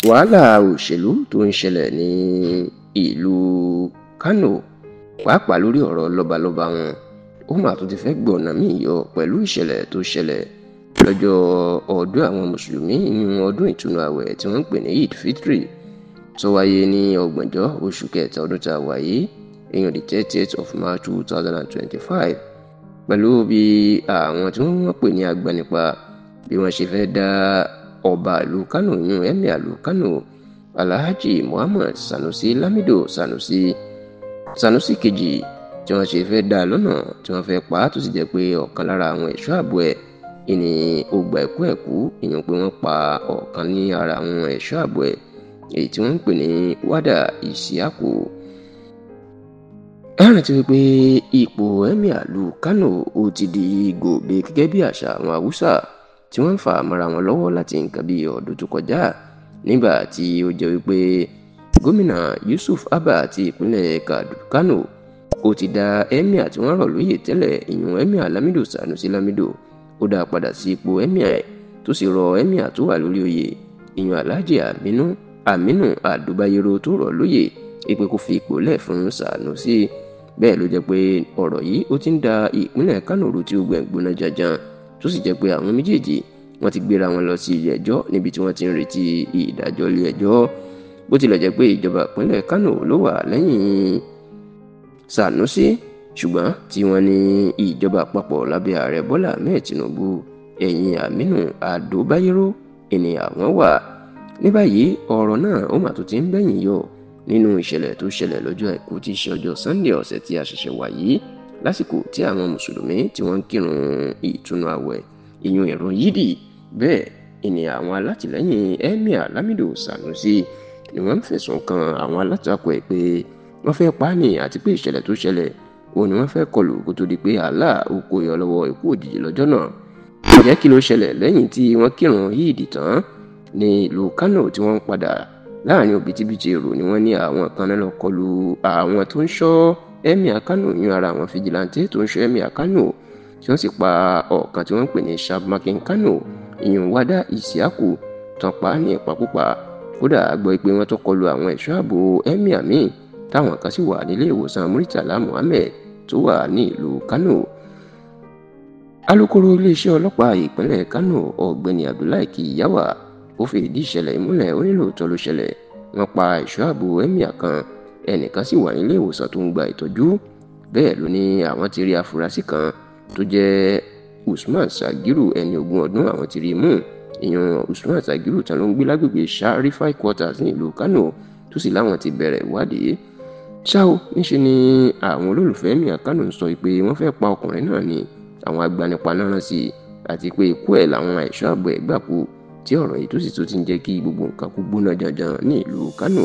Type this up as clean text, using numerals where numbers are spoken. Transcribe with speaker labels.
Speaker 1: Wàhálà òṣèlú tó ń ṣẹlẹ̀ ní ìlú Kánò, pàápàá lórí ọ̀rọ̀ lọ́balọ́ba wọn, ó mà tún ti fẹ́ gbọ̀nà míì yọ pẹ̀lú ìṣẹ̀lẹ̀ tó ṣẹlẹ̀ lọ́jọ́ ọdún àwọn mùsùlùmí nínú ọdún ìtúnu àwẹ̀ tí wọ́n ń pè ní Eid Fitri tó wáyé ní ọgbọ̀njọ́ oṣù kẹta ọdún tá a wà yìí, ìyẹn the 30th of March 2025, pẹ̀lú bí àwọn tí wọ́n pè ní agbanipa bí wọ́n ṣe fẹ́ dá ọba ìlú Kánò yún emir ìlú Kánò Alhaji Muhammad Sanusi Lamido Sanusi kejì tí wọ́n ṣe fẹ́ dá lọ́nà tí wọ́n fẹ́ pa á, tó sì jẹ́ pé ọ̀kan lára àwọn ẹ̀ṣọ́ ààbò ẹ̀ ìní ó gba ẹ̀kú ẹ̀kú, ìyẹn pé wọ́n pa ọ̀kan ní ara àwọn ẹ̀ṣọ́ ààbò ẹ̀ èyí tí wọ́n ń pè ní Wada Isiaku. Ẹ rántí wípé ipò emir ìlú Kánò ó ti di gòbè gẹ́gẹ́ bí àṣà àwọn Haúsá tí wọ́n ń fà mọ́ra wọn lọ́wọ́ láti nǹkan bí ọdún tó kọjá, nígbà tí ó jẹ́ wípé gómìnà Yusuf Abba ti ìpínlẹ̀ Kánò ó ti dá emir tí wọ́n rọ̀ lóyè tẹ́lẹ̀, ìyún emir Lamido Sanusi Lamido, ó dá padà sí ipò emir, tó sì rọ emir tó wà lórí oyè, ìyún Alhaji Aminu Ado Bayero tó rọ̀ lóyè ìpè kó fi ipò lẹ̀ fún Sanusi. Bẹ́ẹ̀ ló jẹ́ pé ọ̀rọ̀ yìí ó ti ń da ìpínlẹ̀ Kánò rú tí ó gbẹ̀ngbóná janjan, tó sì jẹ́ pé àwọn méjèèjì wọ́n ti gbéra wọn lọ sí ilé ẹjọ́ níbi tí wọ́n ti ń retí ìdájọ́ ilé ẹjọ́. Bó tilẹ̀ jẹ́ pé ìjọba ìpínlẹ̀ Kánò ló wà lẹ́yìn Sanusi, ṣùgbọ́n tí wọ́n ní ìjọba àpapọ̀ lábẹ́ ààrẹ Bọ́lá Ahmed Tinubu ẹ̀yìn Aminu Ado Bayero ìní àwọn wà. Ní báyìí ọ̀rọ̀ náà ó mà tún ti ń bẹ̀yìn yọ nínú ìṣẹ̀lẹ̀ tó ṣẹlẹ̀ lọ́jọ́ àìkú tí í ṣe ọjọ́ Sunday ọ̀sẹ̀ tí a ṣẹ̀ṣẹ̀ wà yìí, lásìkò tí àwọn mùsùlùmí tí wọ́n ń kírun ìtúnu àwẹ̀ ìyún ìrun yídì. Bẹ́ẹ̀ ìní àwọn alátìlẹ́yìn emir Lamido Sanusi ni wọ́n ń fẹ̀sùn kan àwọn alátakò ẹ̀ pé wọ́n fẹ́ pa á ní, àti pé ìṣẹ̀lẹ̀ tó ṣẹlẹ̀ òun ni wọ́n fẹ́ kọlù kó tó di pé Allah ó kó yọ lọ́wọ́ ikú òjijì lọ́jọ́ náà. Ǹjẹ́ kí ló ṣẹlẹ̀ lẹ́yìn tí wọ́n kírun yídì tán ní ìlú Kánò tí wọ́n ń padà láàrin òbítíbitì èrò ni wọ́n ní àwọn kan náà lọ kọlù àwọn tó ń ṣọ́ emir Kánò, yún ara àwọn fìjìláńtẹ́ tó ń ṣọ́ emir Kánò, tí wọ́n sì pa ọ̀kan tí wọ́n ń pè ní Shabmakin Kánò, ìyún Wada Isiaku, tán pa á ní ìpakúpa. Kódà a gbọ́ pé wọ́n tó kọlù àwọn ẹ̀ṣọ́ ààbò emir míì táwọn kan sì wà nílé ìwòsàn Murtala Muhammed tó wà ní ìlú Kánò. Alūkkóró iléeṣẹ́ ọlọ́pàá ìpínlẹ̀ Kánò ọ̀gbẹ́ni Abdullahi Kiyawa ó fi ìdí ìṣẹ̀lẹ̀ ìmúlẹ̀, ó ní lóòótọ́ ló ṣẹlẹ̀, wọ́n pa ẹ̀ṣọ́ ààbò emir kan, ẹnìkan sì wà nílé ìwòsàn tó ń gba ìtọ́jú. Bẹ́ẹ̀ ló ní àwọn ti rí afurasí kan tó jẹ́ Usman Sagiru, ẹni 20 ọdún, àwọn ti rí mú, ìyẹn Usman Sagiru tán ló ń gbé lágbègbè Sharifai Quarters ní ìlú Kánò, tó sì láwọn ti bẹ̀rẹ̀ ìwádìí. Ṣá o, níṣe ni àwọn olólùfẹ́ emir Kánò ń sọ pé wọ́n fẹ́ pa ọkùnrin náà ni àwọn agbanipa náà rán sí i, àti pé ikú ẹ̀ làwọn ẹ̀ṣọ́ ààbò ẹ̀ gbà kú, tí ọ̀rọ̀ yìí tó sì tún ti ń jẹ́ kí gbogbo nǹkan kó gbóná janjan ní ìlú Kánò.